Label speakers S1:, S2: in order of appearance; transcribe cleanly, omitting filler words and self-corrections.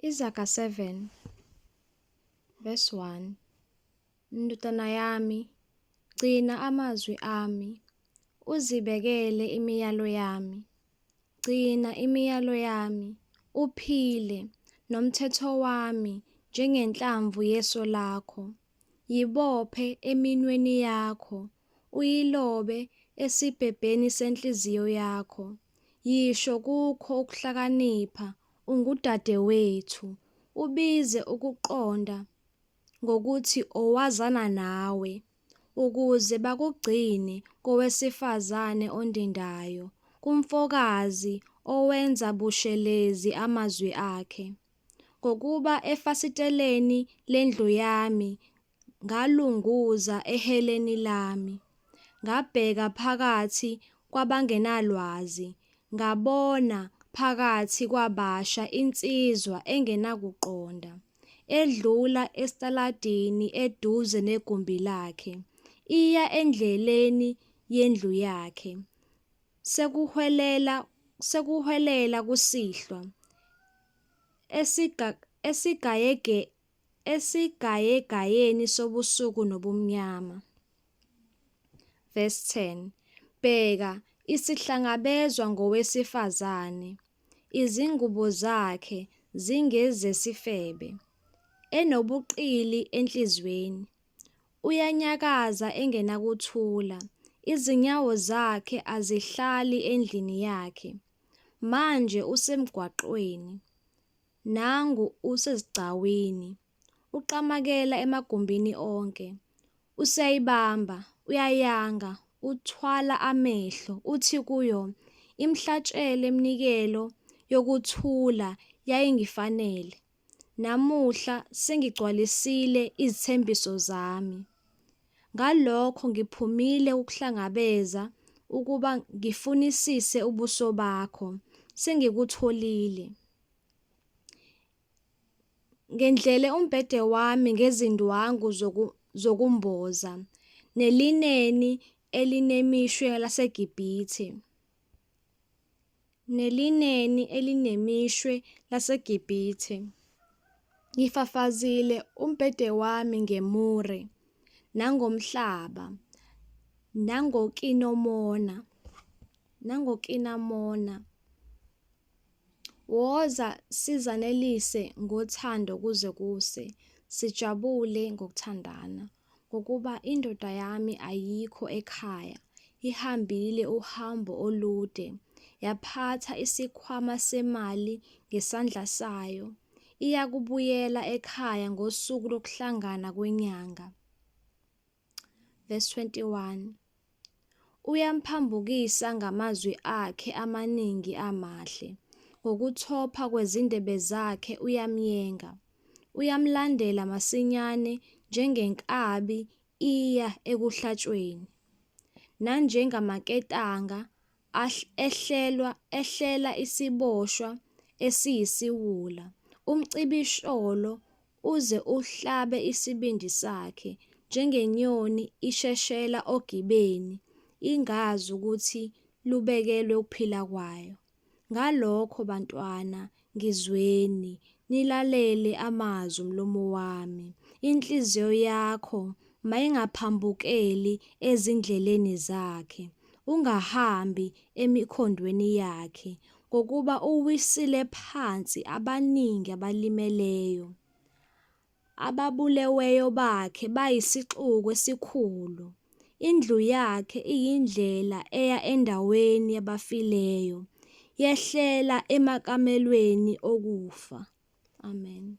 S1: Izaga 7 verse 1. Ndodana yami, gcina amazwi ami, uzibekele imiyalo yami. Gcina imiyalo yami, uphile, nomthetho wami njengenhlamvu yeso lakho. Yibophe eminweni yakho, uyilobe esibhebheni senhliziyo yakho. Yisho kukho ukuhlakanipha, ungudadewethu, ubize ukuqonda ngokuthi owazana nawe, ukuze bakugcine kowesifazane ondindayo, kumfokazi owenza bushelezi amazwi akhe. Ngokuba efasiteleni lendlu yami ngalunguza eheleni lami, ngabheka phakathi kwabangenalwazi, ngabona phakathi kwabasha insizwa engenakuqonda, edlula esitaladini eduze negumbi lakhe, iya endleleni yendlu yakhe. Sekuhwelela sekuhwelela kusihlwa, esigayegayeni sobusuku nobumnyama. Verse 10. Bheka, isihlangabezwa ngowesifazane, izingubo zakhe zingezesifebe, enobuqili enhliziyweni. Uyanyakaza engenakuthula, izinyawo zakhe azihlali endlini yakhe. Manje usemgwaqweni, nangu usezigcawini, uqamakela emagumbini onke. Useyayibamba, uyayanga, uthwala amehlo, uthi kuyo, imihlatshelo eminikelo yokuthula yayingifanele. Namuhla sengigcwalisile izithembiso zami. Ngalokho ngiphumile ukuhlangabeza ukuba ngifunisise ubuso bakho, sengikutholile. Ngendlele umbhede wami ngezindwangu zokumboza, nelineni elinemishwe laseGibhithe. Nelineni elinemishwe laseGibhithe. Ngifafazile umbhede wami ngemure, nangomhlaba, nangokinomona, nangokinamona. Woza sizanelise ngothando kuze kuse, sijabule ngokuthandana. Ngokuba indoda yami ayikho ekhaya, ihambile uhambo olude, yaphatha isikhwama semali ngesandla sayo. Iyakubuyela ekhaya ngosuku lokuhlangana kwenyanga. Verse 21. Uyamphambukisa ngamazwi akhe amaningi amahle, ngokuthopha kwezindebe zakhe uyamyenga. Uyamlandela masinyane njengenkabi iya ekuhlatshweni, nanjengamaketanga ehlelwa ehlela isiboshwa esiyisiwula, umcibisholo uze uhlabe isibindi sakhe, njengenyoni isheshela ogibeni, ingazi ukuthi lubekelwe ukuphila kwayo. Ngalokho bantwana, ngizweni, nilalele amazwi omlomo wami. Inhliziyo yakho mayingaphambukeli ezindleleni zakhe, ungahambi emikhondweni yakhe, ngokuba uwisile phansi abaningi abalimeleyo. Ababuleweyo bakhe bayisixuku esikhulu. Indlu yakhe iyindlela eya endaweni yabafileyo, yehlela emakamelweni okufa. Amen.